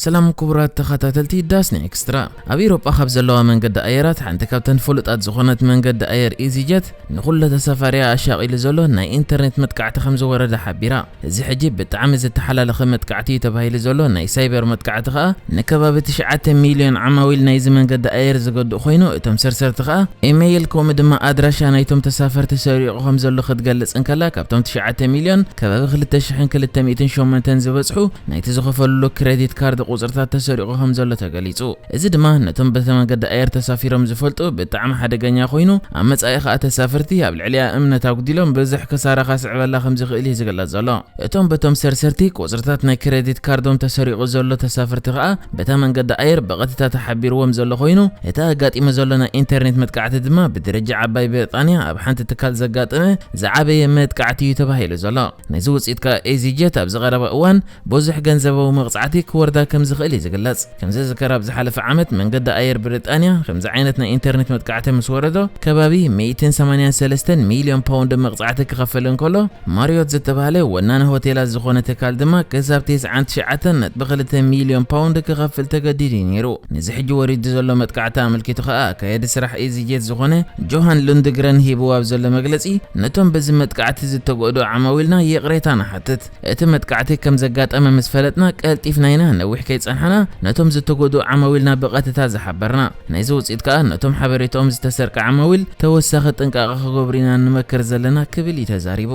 ሰላም ክቡራት ተኸታተልቲ ዳስኒ ኤክስትራ። ኣብ ኤውሮጳ ካብ ዘለዋ መንገዲ ኣየራት ሓንቲ ካብተን ፍሉጣት ዝኾነት መንገዲ ኣየር ኢዚጀት ንኹለ ተሳፋሪያ ኣሻቒሉ ዘሎ ናይ ኢንተርኔት መጥቃዕቲ ከም ዝወረደ ሓቢራ። እዚ ሕጂ ብጣዕሚ ዝተሓላለኸ መጥቃዕቲ እዩ ተባሂሉ ዘሎ ናይ ሳይበር መጥቃዕቲ ከኣ ንከባቢ ትሽዓተ ሚልዮን ዓማዊል ናይዚ መንገዲ ኣየር ዝገድእ ኮይኑ፣ እቶም ሰርሰርቲ ከኣ ኢሜይል ከምኡ ድማ ኣድራሻ ናይቶም ተሳፈርቲ ሰሪቑ ከም ዘሎ ክትገልጽ እንከላ፣ ካብቶም ትሽዓተ ሚልዮን ከባቢ ክልተ ሽሕን ክልተ ሚእትን ሸሞንተን ዝበጽሑ ናይቲ ዝኸፈሉሉ ክሬዲት ካርድ ቁጽርታት ተሰሪቑ ከም ዘሎ ተገሊጹ። እዚ ድማ ነቶም በቲ መንገዲ ኣየር ተሳፊሮም ዝፈልጡ ብጣዕሚ ሓደገኛ ኮይኑ፣ ኣብ መጻኢ ከኣ ተሳፈርቲ ኣብ ልዕሊኣ እምነት ኣጉዲሎም ብዙሕ ክሳራ ከስዕበላ ከም ዝኽእል እዩ ዝግለጽ ዘሎ። እቶም በቶም ሰርሰርቲ ቁጽርታት ናይ ክሬዲት ካርዶም ተሰሪቑ ዘሎ ተሳፈርቲ ከኣ በታ መንገዲ ኣየር ብቐጥታ ተሓቢርዎም ዘሎ ኮይኑ፣ እቲ ኣጋጢሙ ዘሎ ናይ ኢንተርኔት መጥቃዕቲ ድማ ብደረጃ ዓባይ ብሪጣንያ ኣብ ሓንቲ ትካል ዘጋጠመ ዝዓበየ መጥቃዕቲ እዩ ተባሂሉ ዘሎ። ነዚ ውጽኢት ከኣ ኤዚጀት ኣብዚ ቀረባ እዋን ብዙሕ ገንዘባዊ መቕጻዕቲ ክወርዳ ከም ዝኽእል እዩ ዝግለጽ። ከም ዝዝከር፣ ኣብ ዝሓለፈ ዓመት መንገዲ ኣየር ብሪጣንያ ከምዚ ዓይነት ናይ ኢንተርኔት መጥቃዕቲ ምስ ወረዶ ከባቢ ሚእትን ሰማንያን ሰለስተን ሚልዮን ፓውንድ መቕጻዕቲ ክኸፍል እንከሎ፣ ማሪዮት ዝተባህለ ወናኒ ሆቴላት ዝኾነ ትካል ድማ ክሳብ ተስዓን ትሽዓተን ነጥቢ ክልተ ሚልዮን ፓውንድ ክኸፍል ተገዲዱ እዩ ነይሩ። ነዚ ሕጂ ወሪዱ ዘሎ መጥቃዕቲ ኣመልኪቱ ከኣ ኣካየዲ ስራሕ ኢዚጀት ዝኾነ ጆሃን ሉንድግረን ሂብዎ ኣብ ዘሎ መግለጺ፣ ነቶም በዚ መጥቃዕቲ ዝተጎድኡ ዓማዊልና ይቕሬታ ንሓትት። እቲ መጥቃዕቲ ከም ዘጋጠመ ምስ ፈለጥና ቀልጢፍና ኢና፣ ነዊሕ ከይጸንሓና ነቶም ዝተጎድኡ ዓማዊልና ብቐጥታ ዝሓበርና። ናይዚ ውጽኢት ከኣ ነቶም ሓበሬታኦም ዝተሰርቀ ዓማዊል ተወሳኺ ጥንቃቐ ክገብሩ ኢና ንመክር ዘለና ክብል እዩ ተዛሪቡ።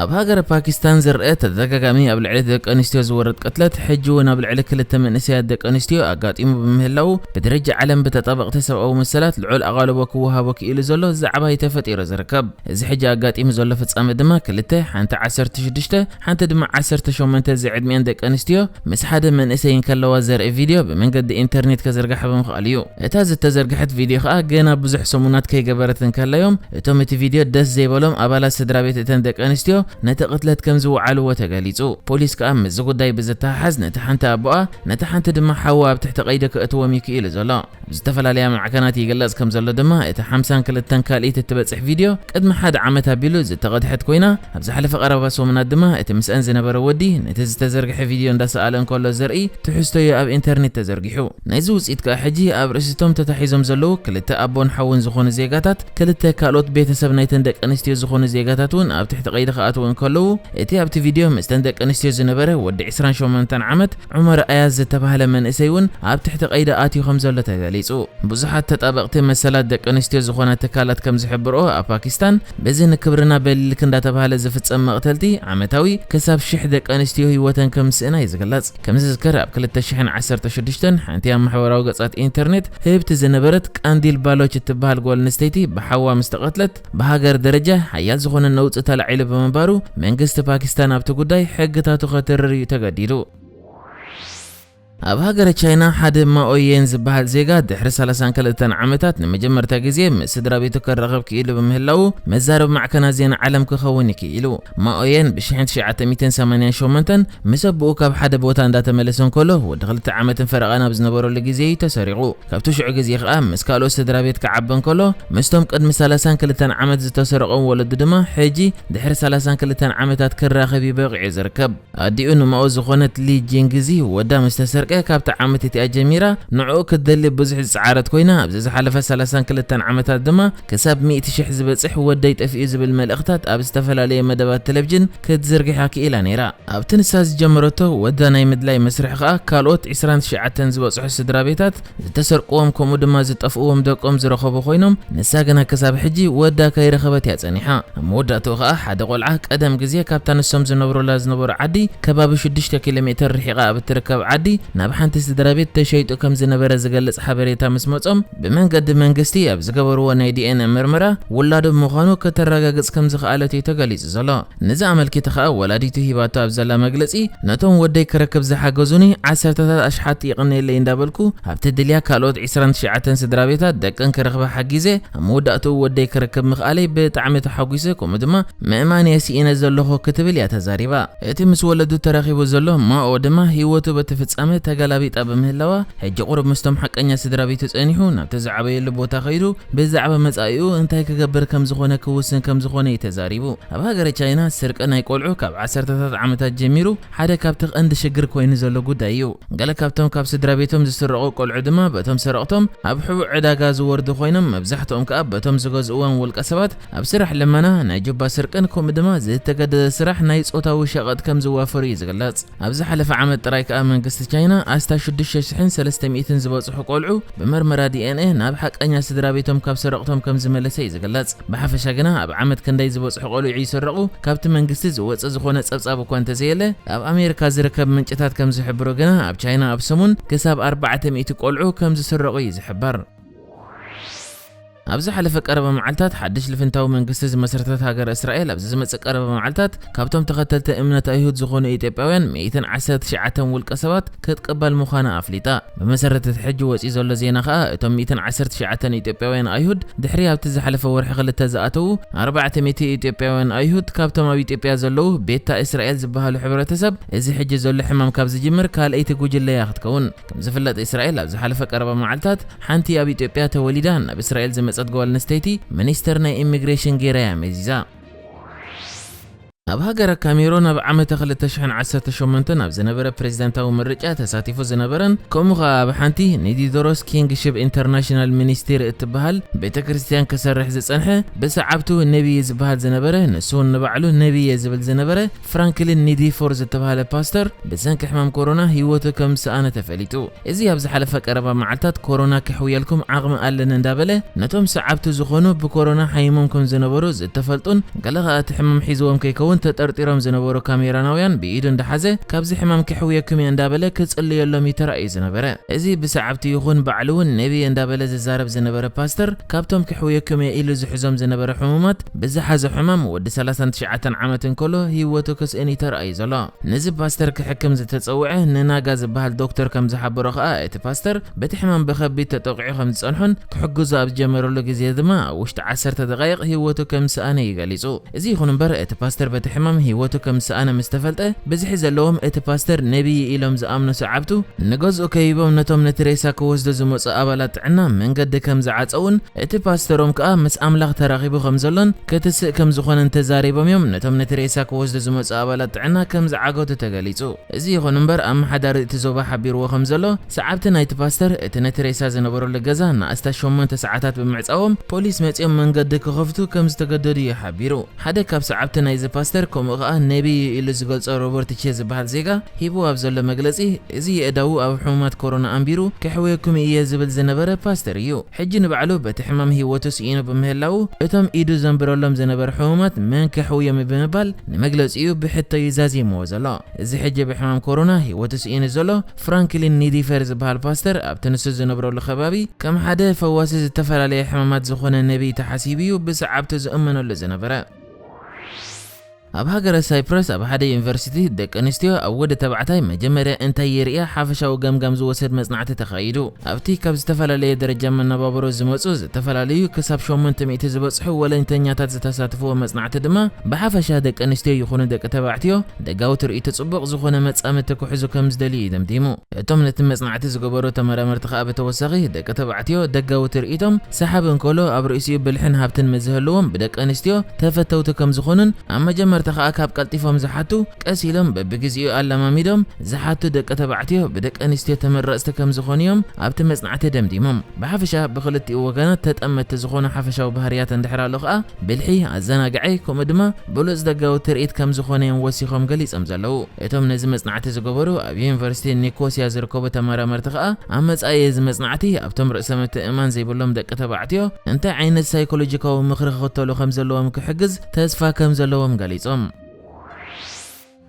ኣብ ሃገረ ፓኪስታን ዝረአ ተደጋጋሚ ኣብ ልዕሊ ደቂ ኣንስትዮ ዝወርድ ቅትለት ሕጂ እውን ኣብ ልዕሊ ክልተ መንእሰያት ደቂ ኣንስትዮ ኣጋጢሙ ብምህላዉ ብደረጃ ዓለም ብተጣበቕቲ ሰብኣዊ መሰላት ልዑል ኣቓልቦ ክወሃቦ ክኢሉ ዘሎ ዛዕባ እዩ ተፈጢሩ ዝርከብ። እዚ ሕጂ ኣጋጢሙ ዘሎ ፍጻመ ድማ ክልተ፣ ሓንቲ ዓሰርተ ሽዱሽተ፣ ሓንቲ ድማ ዓሰርተ ሸሞንተ ዝዕድሚኣን ደቂ ኣንስትዮ ምስ ሓደ መንእሰይ እንከለዋ ዘርኢ ቪድዮ ብመንገዲ ኢንተርኔት ከዘርግሓ ብምኽኣሉ እዩ። እታ ዝተዘርግሐት ቪድዮ ከኣ ገና ብዙሕ ሰሙናት ከይገበረት እንከላዮም እቶም እቲ ቪድዮ ደስ ዘይበሎም ኣባላት ስድራ ቤት እተን ደቂ ኣንስትዮ ነቲ ቅትለት ከም ዝወዓልዎ ተገሊጹ። ፖሊስ ከኣ ምስዚ ጉዳይ ብዝተሓሓዝ ነቲ ሓንቲ ኣቦኣ ነቲ ሓንቲ ድማ ሓዋ ኣብ ትሕቲ ቀይዲ ከእትዎም እዩ ክኢሉ ዘሎ። ኣብ ዝተፈላለያ ማዕከናት ይግለጽ ከም ዘሎ ድማ እቲ ሓምሳን ክልተን ካልኢት እትበጽሕ ቪድዮ ቅድሚ ሓደ ዓመት ኣቢሉ ዝተቐድሐት ኮይና፣ ኣብ ዝሓለፈ ቀረባ ሰሙናት ድማ እቲ ምስአን ዝነበረ ወዲ ነቲ ዝተዘርግሐ ቪድዮ እንዳሰኣለ እንከሎ ዘርኢ ትሕዝቶ እዩ ኣብ ኢንተርኔት ተዘርጊሑ። ናይዚ ውጽኢት ከኣ ሕጂ ኣብ ርእሲቶም ተታሒዞም ዘለዉ ክልተ ኣቦን ሓውን ዝኾኑ ዜጋታት፣ ክልተ ካልኦት ቤተሰብ ናይተን ደቂ ኣንስትዮ ዝኾኑ ዜጋታት እውን ኣብ ትሕቲ ቀይዲ ክኣትዉ እንከለዉ፣ እቲ ኣብቲ ቪድዮ ምስ'ተን ደቂ ኣንስትዮ ዝነበረ ወዲ ዕስራን ሸሞንተን ዓመት ዑመር ኣያዝ ዝተባህለ መንእሰይ እውን ኣብ ትሕቲ ቀይዲ ኣትዩ ከም ዘሎ ተገሊጹ። ብዙሓት ተጣበቕቲ መሰላት ደቂ ኣንስትዮ ዝኾና ትካላት ከም ዝሕብርኦ፣ ኣብ ፓኪስታን በዚ ንክብርና በሊልክ እንዳተባህለ ዝፍጸም መቕተልቲ ዓመታዊ ክሳብ ሽሕ ደቂ ኣንስትዮ ህይወተን ከም ዝስእና እዩ ዝግለጽ። ከም ዝዝከር፣ ኣብ ክልተ ሽሕን ዓሰርተ ሽዱሽተን ሓንቲ ኣብ ማሕበራዊ ገጻት ኢንተርኔት ህብቲ ዝነበረት ቃንዲል ባሎች እትበሃል ጓል ኣንስተይቲ ብሓዋ ምስ ተቐትለት፣ ብሃገር ደረጃ ሓያል ዝኾነ ነውጺ ተላዒሉ ብምንባሩ፣ መንግስቲ ፓኪስታን ኣብቲ ጉዳይ ሕግታቱ ከተርር እዩ ተገዲዱ። ኣብ ሃገረ ቻይና ሓደ ማኦ የን ዝበሃል ዜጋ ድሕሪ ሰላሳን ክልተን ዓመታት ንመጀመርታ ግዜ ምስ ስድራ ቤቱ ክራኸብ ክኢሉ ብምህላዉ መዛረቢ ማዕከናት ዜና ዓለም ክኸውን እዩ ክኢሉ። ማኦ የን ብሽሕን ትሽዓተ ሚእትን ሰማንያን ሸሞንተን ምስ ኣቦኡ ካብ ሓደ ቦታ እንዳተመለሰ እንከሎ ወዲ ክልተ ዓመትን ፈረቓን ኣብ ዝነበረሉ ግዜ እዩ ተሰሪቑ። ካብቲ ሽዑ ግዜ ከኣ ምስ ካልኦት ስድራ ቤት ክዓቢ እንከሎ ምስቶም ቅድሚ ሰላሳን ክልተን ዓመት ዝተሰረቖም ወለዱ ድማ ሕጂ ድሕሪ ሰላሳን ክልተን ዓመታት ክራኸብ እዩ በቒዑ ዝርከብ። ኣዲኡ ንማኦ ዝኾነት ሊ ጂንግዚ ወዳ ምስ ተሰርቀ፣ ካብታ ዓመት እቲኣ ጀሚራ ንዕኡ ክትደሊ ብዙሕ ዝጸዓረት ኮይና፣ ኣብዚ ዝሓለፈ ሰላሳን ክልተን ዓመታት ድማ ክሳብ ሚእቲ ሽሕ ዝበጽሕ ወደይ ጠፊኡ ዝብል መልእኽታት ኣብ ዝተፈላለየ መደባት ቴሌቪዥን ክትዝርግሓ ክኢላ ነይራ። ኣብቲ ንሳ ዝጀመረቶ ወዳ ናይ ምድላይ መስርሕ ከኣ፣ ካልኦት ዕስራን ትሽዓተን ዝበጽሑ ስድራ ቤታት ዝተሰርቅዎም ከምኡ ድማ ዝጠፍእዎም ደቆም ዝረኸቡ ኮይኖም፣ ንሳ ግና ክሳብ ሕጂ ወዳ ከይረኸበት እያ ጸኒሓ። ኣብ መወዳእትኡ ከኣ ሓደ ቆልዓ ቀደም ግዜ ካብታ ንሶም ዝነብሩላ ዝነበሩ ዓዲ ከባቢ ሽዱሽተ ኪሎ ሜትር ርሒቓ ኣብ እትርከብ ዓዲ ናብ ሓንቲ ስድራ ቤት ተሸይጡ ከም ዝነበረ ዝገልጽ ሓበሬታ ምስ መጾም፣ ብመንገዲ መንግስቲ ኣብ ዝገበርዎ ናይ ዲ ኤን ኤ ምርመራ ውላዶም ምዃኑ ከተረጋግጽ ከም ዝኸኣለት እዩ ተገሊጹ ዘሎ። ነዚ ኣመልኪቱ ከኣ ወላዲቱ ሂባቶ ኣብ ዘላ መግለጺ፣ ነቶም ወደይ ክረክብ ዝሓገዙኒ ዓሰርተታት ኣሽሓት ይቕነየለይ እንዳበልኩ፣ ኣብቲ ድልያ ካልኦት ዕስራን ትሽዓተን ስድራ ቤታት ደቀን ክረኽባ ሓጊዘ፣ ኣብ መወዳእትኡ ወደይ ክረክብ ምኽኣለይ ብጣዕሚ ተሓጒሰ፣ ከምኡ ድማ ምእማን እየ ስኢነ ዘለኹ ክትብል እያ ተዛሪባ። እቲ ምስ ወለዱ ተራኺቡ ዘሎ ማኦ ድማ ህይወቱ በቲ ፍጻመ ተገላቢጣ ብምህላዋ፣ ሕጂ ቁሩብ ምስቶም ሓቀኛ ስድራ ቤቱ ጸኒሑ ናብቲ ዝዓበየሉ ቦታ ከይዱ ብዛዕባ መጻኢኡ እንታይ ክገብር ከም ዝኾነ ክውስን ከም ዝኾነ እዩ ተዛሪቡ። ኣብ ሃገረ ቻይና ስርቂ ናይ ቆልዑ ካብ ዓሰርተታት ዓመታት ጀሚሩ ሓደ ካብቲ ቀንዲ ሽግር ኮይኑ ዘሎ ጉዳይ እዩ። ገለ ካብቶም ካብ ስድራ ቤቶም ዝስረቑ ቆልዑ ድማ በቶም ሰረቕቶም ኣብ ሕቡእ ዕዳጋ ዝወርዱ ኮይኖም፣ መብዛሕትኦም ከኣ በቶም ዝገዝእዎም ውልቀ ሰባት ኣብ ስራሕ ልመና፣ ናይ ጁባ ስርቅን ከምኡ ድማ ዝተገደደ ስራሕ ናይ ጾታዊ ሸቐጥ ከም ዝዋፈሩ እዩ ዝግለጽ። ኣብ ዝሓለፈ ዓመት ጥራይ ከኣ መንግስቲ ቻይና ኣስታት ሽዱሽተ ሽሕን ሰለስተ ሚእትን ዝበጽሑ ቆልዑ ብመርመራ ዲ ኤን ኤ ናብ ሓቀኛ ስድራ ቤቶም ካብ ሰረቕቶም ከም ዝመለሰ እዩ ዝግለጽ። ብሓፈሻ ግና ኣብ ዓመት ክንደይ ዝበጽሑ ቆልዑ ይስረቑ ካብቲ መንግስቲ ዝወጽእ ዝኾነ ጸብጻብ እኳ እንተዘየለ፣ ኣብ ኣሜሪካ ዝርከብ ምንጭታት ከም ዝሕብሮ ግና ኣብ ቻይና ኣብ ሰሙን ክሳብ ኣርባዕተ ሚእቲ ቆልዑ ከም ዝስረቑ እዩ ዝሕበር። ኣብ ዝሓለፈ ቀረባ መዓልታት ሓድሽ ልፍንታዊ መንግስቲ ዝመሰረተት ሃገር እስራኤል ኣብዚ ዝመጽእ ቀረባ መዓልታት ካብቶም ተኸተልቲ እምነት ኣይሁድ ዝኾኑ ኢትዮጵያውያን ሚእትን ዓሰርተ ትሽዓተን ውልቀ ሰባት ክትቅበል ምዃና ኣፍሊጣ። ብመሰረት እቲ ሕጂ ወጺኡ ዘሎ ዜና ከኣ እቶም ሚእትን ዓሰርተ ትሽዓተን ኢትዮጵያውያን ኣይሁድ ድሕሪ ኣብቲ ዝሓለፈ ወርሒ ክልተ ዝኣተዉ ኣርባዕተ ሚእቲ ኢትዮጵያውያን ኣይሁድ ካብቶም ኣብ ኢትዮጵያ ዘለዉ ቤታ እስራኤል ዝበሃሉ ሕብረተሰብ እዚ ሕጂ ዘሎ ሕማም ካብ ዝጅምር ካልኣይቲ ጉጅለ እያ ክትከውን። ከም ዝፍለጥ እስራኤል ኣብ ዝሓለፈ ቀረባ መዓልታት ሓንቲ ኣብ ኢትዮጵያ ተወሊዳ ናብ እስራኤል ዝመጸት ጓል ኣንስተይቲ ሚኒስተር ናይ ኢሚግሬሽን ገይራ እያ መዚዛ። ኣብ ሃገረ ካሜሮን ኣብ ዓመተ ክልተ ሽሕን ዓሰርተ ሸሞንተን ኣብ ዝነበረ ፕሬዝደንታዊ ምርጫ ተሳቲፉ ዝነበረን ከምኡ ኸኣ ኣብ ሓንቲ ኒዲዶሮስ ኪንግሽፕ ኢንተርናሽናል ሚኒስቴር እትበሃል ቤተ ክርስቲያን ክሰርሕ ዝጸንሐ ብሰዓብቱ ነቢይ ዝበሃል ዝነበረ ንሱ እውን ንባዕሉ ነቢይ እየ ዝብል ዝነበረ ፍራንክሊን ኒዲፎር ዝተባህለ ፓስተር ብሰንኪ ሕማም ኮሮና ህይወቱ ከም ዝሰኣነ ተፈሊጡ። እዚ ኣብ ዝሓለፈ ቀረባ መዓልታት ኮሮና ከሕውየልኩም ዓቕሚ ኣለኒ እንዳበለ ነቶም ሰዓብቱ ዝኾኑ ብኮሮና ሓይሞም ከም ዝነበሩ ዝተፈልጡን ገለ ኸኣ እቲ ሕማም ሒዝዎም ከይከውን ተጠርጢሮም ዝነበሩ ካሜራናውያን ብኢዱ እንዳሓዘ ካብዚ ሕማም ከሕውየኩም እየ እንዳበለ ክጽልየሎም እዩ ተራእዩ ዝነበረ። እዚ ብሰዓብቱ ይኹን ባዕሉ እውን ነቢይ እንዳበለ ዝዛረብ ዝነበረ ፓስተር ካብቶም ከሕውየኩም እየ ኢሉ ዝሕዞም ዝነበረ ሕሙማት ብዝሓዞ ሕማም ወዲ ሰላሳን ትሽዓተን ዓመት እንከሎ ህይወቱ ክስእን እዩ ተራእዩ ዘሎ። ነዚ ፓስተር ክሕክም ዝተጸውዐ ንናጋ ዝበሃል ዶክተር ከም ዝሓበሮ ኸኣ እቲ ፓስተር በቲ ሕማም ብኸቢድ ተጠቂዑ ከም ዝጸንሖን ክሕግዞ ኣብ ዝጀመረሉ ግዜ ድማ ኣብ ውሽጢ ዓሰርተ ደቓይቕ ህይወቱ ከም ዝሰኣነ እዩ ገሊጹ። እዚ ይኹን እምበር እቲ ፓስተር በቲ ሕማም ህይወቱ ከም ዝሰኣነ ምስ ተፈልጠ ብዝሒ ዘለዎም እቲ ፓስተር ነቢይ ኢሎም ዝኣምኑ ሰዓብቱ ንገዝኡ ከይቦም ነቶም ነቲ ሬሳ ክወስዱ ዝመጹ ኣባላት ጥዕና መንገዲ ከም ዝዓጸውን እቲ ፓስተሮም ከኣ ምስ ኣምላኽ ተራኺቡ ከም ዘሎን ክትስእ ከም ዝኾነን ተዛሪቦም እዮም ነቶም ነቲ ሬሳ ክወስዱ ዝመጹ ኣባላት ጥዕና ከም ዝዓገቱ ተገሊጹ። እዚ ይኹን እምበር ኣመሓዳሪ እቲ ዞባ ሓቢርዎ ከም ዘሎ ሰዓብቲ ናይቲ ፓስተር እቲ ነቲ ሬሳ ዝነበረሉ ገዛ ንኣስታት ሸሞንተ ሰዓታት ብምዕጻዎም ፖሊስ መጺኦም መንገዲ ክኸፍቱ ከም ዝተገደዱ እዩ ሓቢሩ። ሓደ ካብ ሰዓብቲ ናይዚ ፓስተር ከምኡ ከኣ ነቢይ እዩ ኢሉ ዝገልጾ ሮበርት ቼ ዝበሃል ዜጋ ሂብዎ ኣብ ዘሎ መግለጺ እዚ የእዳዉ ኣብ ሕሙማት ኮሮና ኣንቢሩ ከሕውየኩም እየ ዝብል ዝነበረ ፓስተር እዩ። ሕጂ ንባዕሉ በቲ ሕማም ህይወቱ ስኢኑ ብምህላዉ እቶም ኢዱ ዘንብረሎም ዝነበረ ሕሙማት መን ከሕውዮም ብምባል ንመግለጺኡ ብሕቶ እዩ ዛዚምዎ ዘሎ። እዚ ሕጂ ብሕማም ኮሮና ህይወቱ ስኢኑ ዘሎ ፍራንክሊን ኒዲፈር ዝበሃል ፓስተር ኣብቲ ንሱ ዝነብረሉ ከባቢ ከም ሓደ ፈዋሲ ዝተፈላለየ ሕማማት ዝኾነ ነቢይ ተሓሲቡ እዩ ብሰዓብቱ ዝእመነሉ ዝነበረ። ኣብ ሃገረ ሳይፕረስ ኣብ ሓደ ዩኒቨርሲቲ ደቂ ኣንስትዮ ኣብ ወዲ ተባዕታይ መጀመርያ እንታይ የርእያ ሓፈሻዊ ገምጋም ዝወሰድ መጽናዕቲ ተኻይዱ። ኣብቲ ካብ ዝተፈላለየ ደረጃ መነባብሮ ዝመጹ ዝተፈላለዩ ክሳብ ሸሞንተ ሚእቲ ዝበጽሑ ወለንተኛታት ዝተሳተፍዎ መጽናዕቲ ድማ ብሓፈሻ ደቂ ኣንስትዮ ይኹኑ ደቂ ተባዕትዮ ደጋዊ ትርኢቱ ጽቡቕ ዝኾነ መጻምድቲ ክሕዙ ከም ዝደልዩ እዩ ደምዲሙ። እቶም ነቲ መጽናዕቲ ዝገበሩ ተመራመርቲ ከኣ ብተወሳኺ ደቂ ተባዕትዮ ደጋዊ ትርኢቶም ሰሓቢ እንከሎ ኣብ ርእሲኡ ብልሕን ሃብትን ምስ ዝህልዎም ብደቂ ኣንስትዮ ተፈተውቲ ከም ዝኾኑን ኣብ መጀመርታ ከኣ ካብ ቀልጢፎም ዝሓቱ ቀስ ኢሎም በብግዜኡ ኣለማሚዶም ዝሓቱ ደቂ ተባዕትዮ ብደቂ ኣንስትዮ ተመረጽቲ ከም ዝኾኑ እዮም ኣብቲ መጽናዕቲ ደምዲሞም። ብሓፈሻ ብክልቲኡ ወገናት ተጠመትቲ ዝኾኑ ሓፈሻዊ ባህርያት እንድሕር ኣሎ ከኣ ብልሒ፣ ኣዘናግዓይ ከምኡ ድማ ብሉጽ ደጋዊ ትርኢት ከም ዝኾነ እዮም ወሲኾም ገሊጾም ዘለዉ። እቶም ነዚ መጽናዕቲ ዝገበሩ ኣብ ዩኒቨርሲቲ ኒኮስያ ዝርከቡ ተመራመርቲ ከኣ ኣብ መጻኢ እዚ መጽናዕቲ ኣብቶም ርእሰ ምትእምማን ዘይብሎም ደቂ ተባዕትዮ እንታይ ዓይነት ሳይኮሎጂካዊ ምኽሪ ክኽተሉ ከም ዘለዎም ክሕግዝ ተስፋ ከም ዘለዎም ገሊጾም።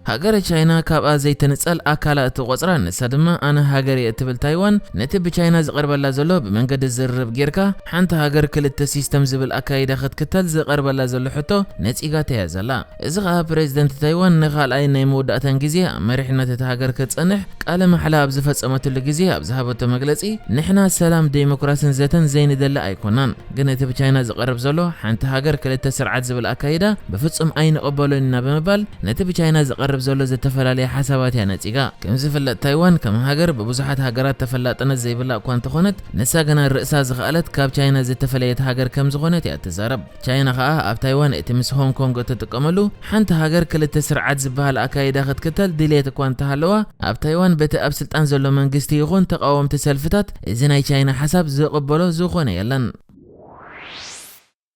ሃገረ ቻይና ካብኣ ዘይትንጸል ኣካላ እትቖጽራ ንሳ ድማ ኣነ ሃገር እየ እትብል ታይዋን ነቲ ብቻይና ዝቐርበላ ዘሎ ብመንገዲ ዝርርብ ጌርካ ሓንቲ ሃገር ክልተ ሲስተም ዝብል ኣካይዳ ክትክተል ዝቐርበላ ዘሎ ሕቶ ነጺጋቶ እያ ዘላ። እዚ ኸኣ ፕሬዝደንት ታይዋን ንኻልኣይን ናይ መወዳእታን ግዜ ኣብ መሪሕነት እታ ሃገር ክትጸንሕ ቃለ ማሕላ ኣብ ዝፈጸመትሉ ግዜ ኣብ ዝሃበቶ መግለጺ ንሕና ሰላም ዴሞክራስን ዘተን ዘይንደሊ ኣይኮናን፣ ግን እቲ ብቻይና ዝቐርብ ዘሎ ሓንቲ ሃገር ክልተ ስርዓት ዝብል ኣካይዳ ብፍጹም ኣይንቕበሎን ኢና ብምባል ነቲ ብቻይና ዝቐርብ ዘቕርብ ዘሎ ዝተፈላለየ ሓሳባት እያ ነጺጋ። ከም ዝፍለጥ፣ ታይዋን ከም ሃገር ብብዙሓት ሃገራት ተፈላጥነት ዘይብላ እኳ እንተኾነት፣ ንሳ ግና ርእሳ ዝኸኣለት ካብ ቻይና ዝተፈለየት ሃገር ከም ዝኾነት እያ ትዛረብ። ቻይና ኸኣ ኣብ ታይዋን እቲ ምስ ሆንግ ኮንግ እትጥቀመሉ ሓንቲ ሃገር ክልተ ስርዓት ዝበሃል ኣካይዳ ክትክተል ድልየት እኳ እንተሃለዋ፣ ኣብ ታይዋን በቲ ኣብ ስልጣን ዘሎ መንግስቲ ይኹን ተቓወምቲ ሰልፍታት እዚ ናይ ቻይና ሓሳብ ዝቕበሎ ዝኾነ የለን።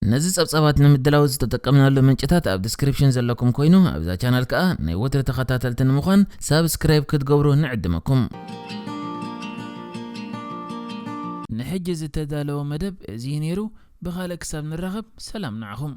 ነዚ ጸብጻባት ንምድላው ዝተጠቀምናሉ ምንጭታት ኣብ ዲስክሪፕሽን ዘለኩም ኮይኑ፣ ኣብዛ ቻናል ከኣ ናይ ወትሪ ተኸታተልቲ ንምዃን ሳብስክራይብ ክትገብሩ ንዕድመኩም። ንሕጂ ዝተዳለወ መደብ እዚ እዩ ነይሩ። ብኻልእ ክሳብ ንራኸብ ሰላም ንዓኹም።